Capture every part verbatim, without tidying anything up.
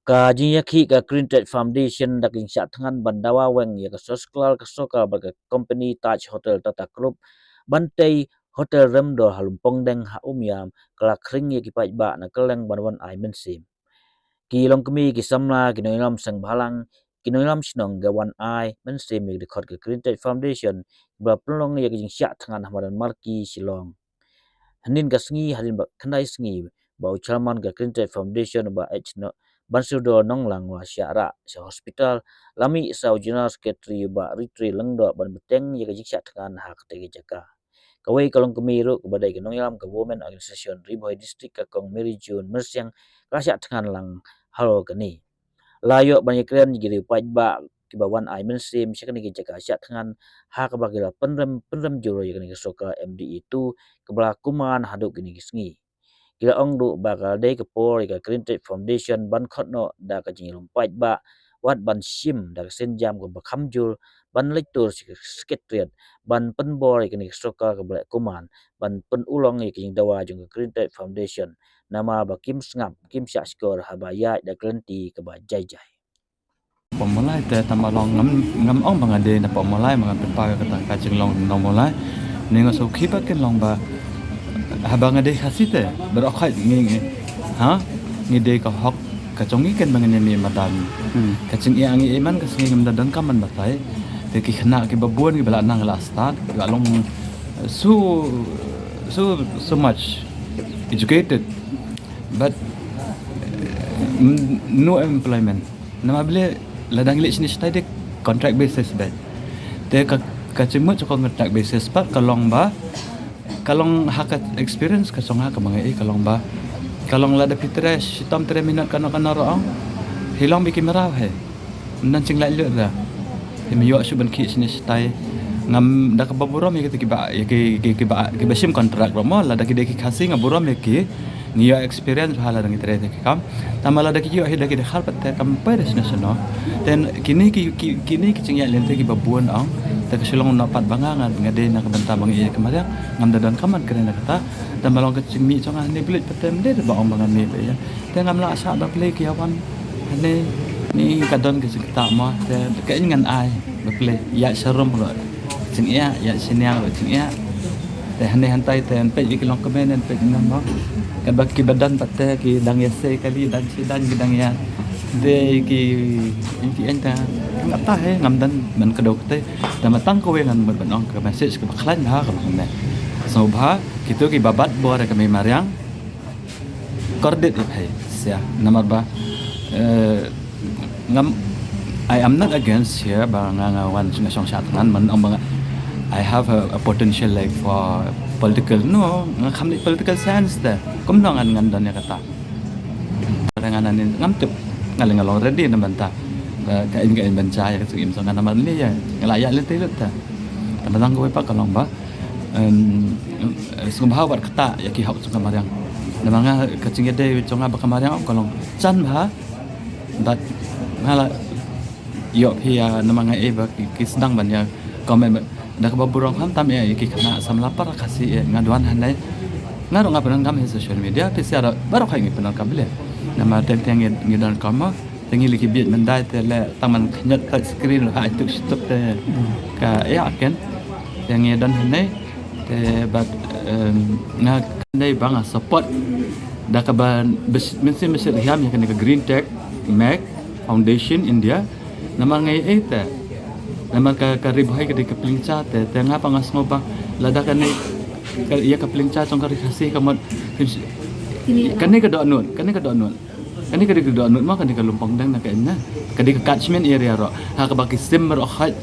Ka jingïakhih ka Green Tech Foundation da ka jingshah thngan ban dawa weng ïa ka sosklal ka sorkar bad ka kompani Taj Hotel Tata Group ban tei Hotel Remdor ha Lumpongdeng ha Umiam ka la khring ïa ki paidbah na kylleng ban wan ai mynsiem. Ki longkmie, ki samla, ki nongïalam seng bhalang, ki nongïalam shnong ki wan ai mynsiem ïa ki dkhot ka Green Tech Foundation ba pynlong ïa ka jingshah thngan ha madan Marki, Shillong. Hynnin ka sngi, hadien ba khyndai sngi ba u chairman ka Green Tech Foundation, u Bah H. No-, Bansirdor Nonglang, u la shah rah sha hospital, la mih sa u General Secretary, u Bah Ritri Lyngdoh, ban bteng ïa ka jingshah thngan ha katei ka jaka. Kawei ka longkmie ruh kaba dei ka nongïalam ka Women Organization Ri Bhoi District, ka Kong Mary June Myrsiang, ka la shah thngan lang halor kane. La ïoh ban ïakren ïa ki riew paidbah kiba wan ai mynsiem sha kane ka jaka shah thngan, ha kaba ki la pynrem, pynrem jur ïa kane ka sorkar M D A two kaba la kumne haduh kine ki sngi. Ki la ong ruh ba ka la dei ka por ïa ka Green Tech Foundation ban khot noh da ka jingïalum paidbah, wat ban shim da ka sienjam kaba kham jur, ban leit tur sha ka Secretariat ban pynbor ïa kane ka sorkar kaba la kumne, ban pynurlong ïa ka jingdawa jong ka Green Tech Foundation, namar ba kim sngap, kim shah shkor haba ïaid da ka lynti kaba jai jai. Pamolai te tang ba long ngam, ngam ong ba nga dei na Pamolai, ba ngan pynpaw ïa kata ka jinglong na Pamolai. Ni nga sngewkhia ba kin long ba haba nga dei Khasi te baroh khoit ngi, ngi, ha, ngi dei ka hok ka jong ngi kin ba ngin ïa mih madan. Hmm. Ka jingïa ngi, eh, man ka sngi ngam da donkam ban batai. Te ki khynnah kiba bun kiba la nang la stad, kiba long, eh, so, so, so much educated, but, eh, n-, no employment. Namar balei? Lada ngi leit shane shatai dei contract basis beit. Te ka, ka jingmut jong ka contract basis pat ka long ba, ka long ha ka experience ka jong nga kaba nga ïohi ka long ba, ka long lada phi trei shitom trei minot kano kano ruh ong, phi long beit ki mraw hi. Ym don jinglaitluid ruh. Phim ïoh shuh ban khih shane shatai. Ngam da kaba burom ïa kita kiba, ïa ki, ki, kiba, kiba shim contract ruh mo, lada ki dei ki Khasi nga burom ïa ki. Ngi ïoh experience bha lada ngi trei te ki kam. Tang ba lada ki ïoh hi da ki dkhar pat te kam poi da shano shano. Te kine ki, ki, kine ki jingïaid lynti kiba bun ong. Te ka shu long noh pat ba nga, nga, nga dei na ka bynta ba nga ïeit ka mariang. Ngam da donkam ban kren na kata. Tang ba long ka jingmih jong nga hangne, balei pat te ym dei ba ong ba ngan mih pat ïa. Te ngam lah shah ba balei ki ïa wan hangne. Ni ka don ka jingktah mo. Te ka ïeng ngan ai ba balei ïa sharum ruh jingeh, ïa shaniang ruh jingeh. Te hangne hangtai te ngan peit ïa ki longkmie, ngan peit ïa ki nongmah. Katba kiba don pat te ki dang ïa sei kali, dang shi dang ki dang ïa. Te ki ïeng ki ïeng te ngam tah hi, ngam don ban kdew kata. Te ma tang kawei ngan mut ban ong ka message kaba khlaiñ bha ka long kumne. Sngewbha kito kiba bat bor ïa ka mei mariang, kordit ïa phi sha, namar ba, eh, ngam, I am not against here ba nga, nga wan shong shah thngan, man ong ba nga, I have a, a potential, like, for political. No, nga kham leh political science te. Kumno ngan, ngan don ïa kata. Ngan ani ngam tip, nga leh nga long ready na bynta, eh, ka ïing ka ïing ban jia ïa ka jingim jong nga namar lei ïa nga la ïa lynti lut te. Te ma tang kawei pat ka long ba, em, sngewbha wat ktah ïa ki hok jong ka mariang. Namar nga ka jingïadei jong nga bad ka mariang ka long jan bha. Bad nga la ïoh phi ïa, namar nga ïohi ba ki, ki sdang ban ïa comment ba da kaba burom khamtam ïa ki khynnah samla para Khasi ïa nga don hangne. Nga ruh nga pyndonkam ha social media, phi sha ruh baroh khoit ngi pyndonkam beit. Namar teng teng ngi, ngi donkam mo. Te ngi leh ki bieit myndai te leh tang ban khñiot touch screen ruh ha tuk shi tuk te ka ïa ken. Te ngi don hangne te bad, em, nga kane ba nga support da kaba bes-, mynsiem bishar hiam ïa kane ka Green Tech Mag Foundation India. Namar nga ïa te, namar ka, ka Ri Bhoi ka dei ka plingsha te, te nga pat nga sngew ba lada kane ka, ïa ka plingsha jong ka Ri Khasi ka mut kane ka dohnud, kane ka dohnud. Kane ka dei ka dohnud mo, kane ka Lumpongdeng na ka ïa na. Ka dei ka catchment area ruh. Ha kaba ki sim ruh hait.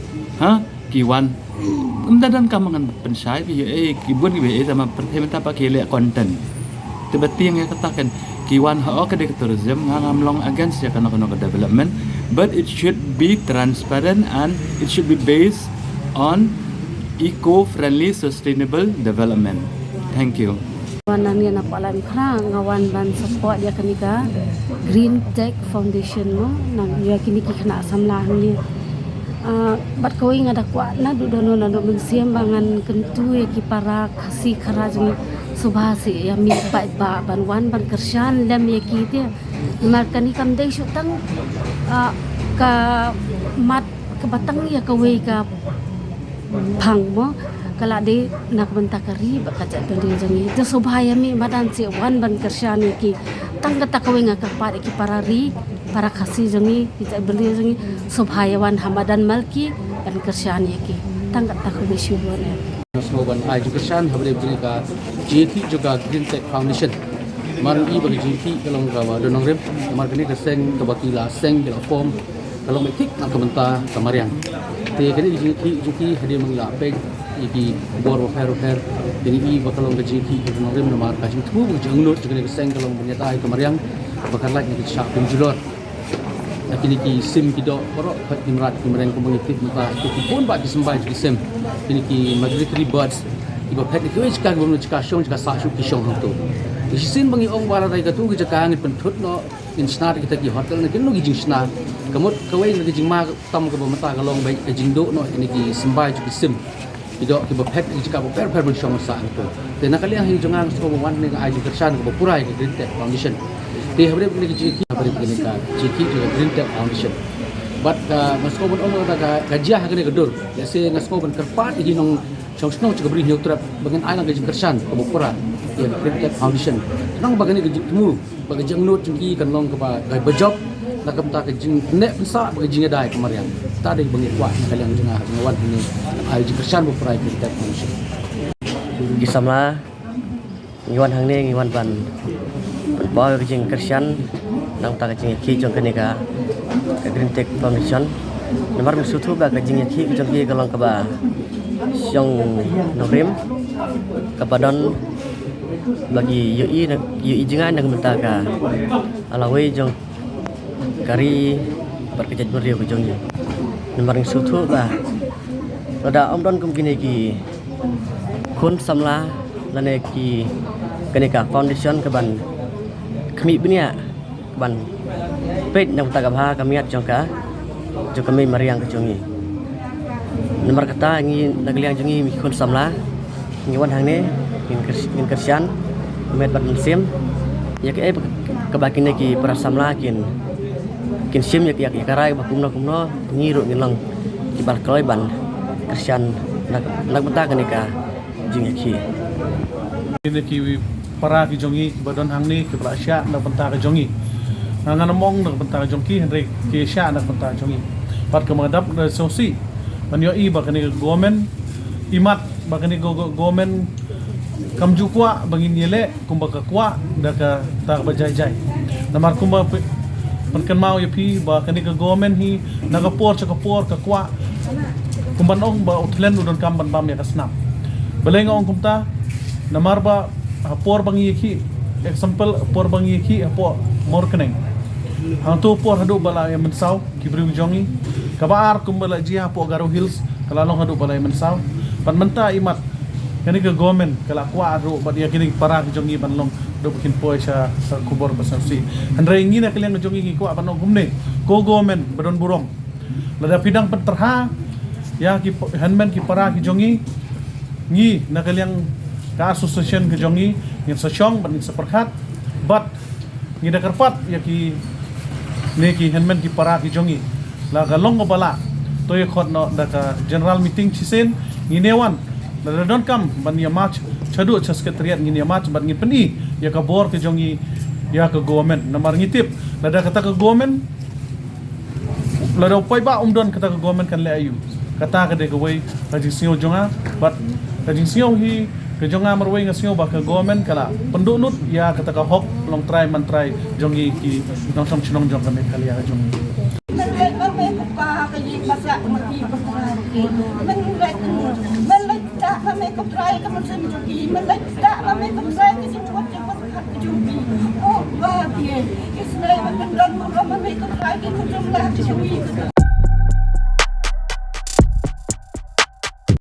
Ha? Ki wan. Ym da donkam ngan pynshai phi ïa, eh, ki bun ki ba, eh, tang ba pyrthei mynta pat ki leh content. Te ba tieng ïa kata kan ki wan ha, oh, ka dei ka tourism, nga ngam long against ïa kano kano ka development, but it should be transparent and it should be based on eco-friendly, sustainable development. Thank you. Wan nangne na Kuala Lumpur, nga wan ban support ïa kane ka Green Tech Foundation mo, na ïa kine ki khynnah samla hangne. Ah, bad kawei nga da kwah naduh da no naduh mynsiem ba ngan kyntu ïa ki para Khasi Khara jong ngi, sngewbha seh ïa mih paidbah ban wan ban kyrshan lem ïa ki te. Namar kane kam dei shuh tang, ah, ka mat kaba tang ïa kawei ka phang mo, ka la dei na ka bynta ka ri bad ka jaitbynriew jong ngi. Te sngewbha ïa mih madan seh wan ban kyrshan ïa ki. Tang kata kawei nga kyrpad ïa ki para ri, para Khasi jong ngi, ki jaitbynriew jong ngi, sngewbha ïa wan ha madan Malki ban kyrshan ïa ki. Tang kata kawei shuh wan. Sngewbha ban ai jingkyrshan ha bynta kane ka jingïakhih jong ka Green Tech Foundation. Namar ngi i ba ka jingïakhih ka long kaba don nongrim. Namar kane ka seng kaba ki la seng ki la form ka long beit thik na ka bynta ka mariang. Te kane ka jingïakhih jong ki hadien ba ngi la peit ïa ki bor bapher bapher. Te ngi i ba ka long ka jingïakhih ka don nongrim namar ka jingthmu ba ka jingangnud jong kane ka seng ka long ban ïada ïa ka mariang ba ka lait na ka jingshah pynjulor. Na kine ki sim ki doh baroh, ki mrad ki mreng kumba ngi tip mynta, ki bun bah ki symbai ki sim. Kine ki migratory birds kiba phet na kiwei jaka, kiba mut jaka shong, jaka sah shuh ki shong hangto. Te shisien ba ngi ong ba lada ïa katu ka jaka ngin pynthut noh, ngin shna kita ki hotel, na kino ki jingshna. Ka mut kawei na ki jingma tam kaba mynta ka long ba ka jingduh noh kine ki symbai ki sim. Ki doh kiba phet ki jaka bapher bapher ban shong ban sah hangto. Te na ka liang hi jong nga nga sngewbha ban wan hangne nga ai jingkyrshan kaba pura ïa ka Green Tech Foundation. Te ha bynta kane ka jingïakhih, ha bynta kane ka jingïakhih jong ka Green Tech Foundation. Bad ka, nga sngewbha ban ong kata ka, ka jia ha kane ka dur. Lehse nga sngewbha ban kyrpad ïa ki nongshong shnong jong ka Bri Hynñiewtrep ba ngin ai lang ka jingkyrshan kaba pura ïa ka Green Tech Foundation. Khnang ba kane ka jingthmu bad ka jingangnud jong ki kan long kaba, kaba jop na ka bynta ka jingpynneh pynsah bad ka jingïada ïa ka mariang. Kata dei ba ngi kwah na ka liang jong nga, nga wan hangne ai jingkyrshan bapura ïa ka Green Tech Foundation. Ki samla, ngi wan hangne ngi wan ban, ban pynpaw ïa ka jingkyrshan na ka bynta ka jingïakhih jong kane ka, ka Green Tech Foundation. Namar ngi sngewthuh ba ka jingïakhih jong ki ka long kaba shong nongrim, kaba don ba ki ïohi na, ïohi jngai na ka bynta ka lawei jong ka ri bad ka jaitbynriew ka jong ngi. Namar ngi sngewthuh ba lada ym don kum kine ki khun samla lane ki, kane ka foundation kaban khmih bniah, kaban peit na ka bynta ka bha ka miat jong ka, jong ka mei mariang ka jong ngi. Namar kata ngi na ka liang jong ngi, ngi khun samla, ngi wan hangne, ngin kyr-, ngin kyrshan met bad mynsiem ïa kaei ba, kaba kine ki para samla kin, kin shim ïa, ïa, ïa ka rai ba kumno kumno ngi ruh ngin long kiba la kloi ban kyrshan na, na ka bynta kane ka jingïakhih. Kine ki para ki jong ngi kiba don hangne kiba la shah na ka bynta ka jong ngi. Nga ngam ong na ka bynta ka jong ki, hynrei ki shah na ka bynta ka jong ngi. Bad ka ma dap na sngewsih ban ïohi ba kane ka government, imat ba kane ka go-, go-, government kam ju kwah ba ngin ïaleh kumba ka kwah da kata kaba jai jai. Namar kumba phi, pynkynmaw ïa phi ba kane ka government hi na ka por sha ka por ka kwah, kumban ong ba u thlen u donkam ban bam ïa ka snam. Balei nga ong kumta? Namar ba ha por ba ngi ïakhih, example, ha por ba ngi ïakhih hapoh Mawryngkneng, hangto por haduh ba la ïa mynsaw ki briew jong ngi. Kaba ar kumba la jia hapoh Garo Hills, ka la long haduh ba la ïa mynsaw. Bad mynta imat kane ka government ka la kwah ruh bad ïa kine ki para ki jong ngi ban long haduh ba kin poi sha, sha khubor ba sngewsih. Hynrei ngi na ka liang ka jong ngi ngi kwah ban ong kumne, ko government ba don burom, lada phi dang pynterha ïa ki p-, hynmen ki para ki jong ngi, ngi na ka liang ka association ka jong ngi ngin sa shong bad ngin sa pyrkhat bad ngi da kyrpad ïa kine ki hynmen ki para ki jong ngi. La ka long kaba lah, to ïa khot noh da ka general meeting shisien, ngin ïa wan. Lada donkam ban ïa march shaduh sha secretariat, ngin ïa march bad ngin pyni ïa ka bor ka jong ngi ïa ka government. Namar ngi tip lada kata ka government, lada u paidbah um don, kata ka government kan leh aïu? Kata ka dei kawei ka jingsngew jong nga, bad ka jingsngew hi ka jong nga marwei, nga sngew ba ka government ka la pynduh lut ïa kata ka hok longtrai mantrai jong ngi ki nongshong shnong jong ka Meghalaya ka jong ngi.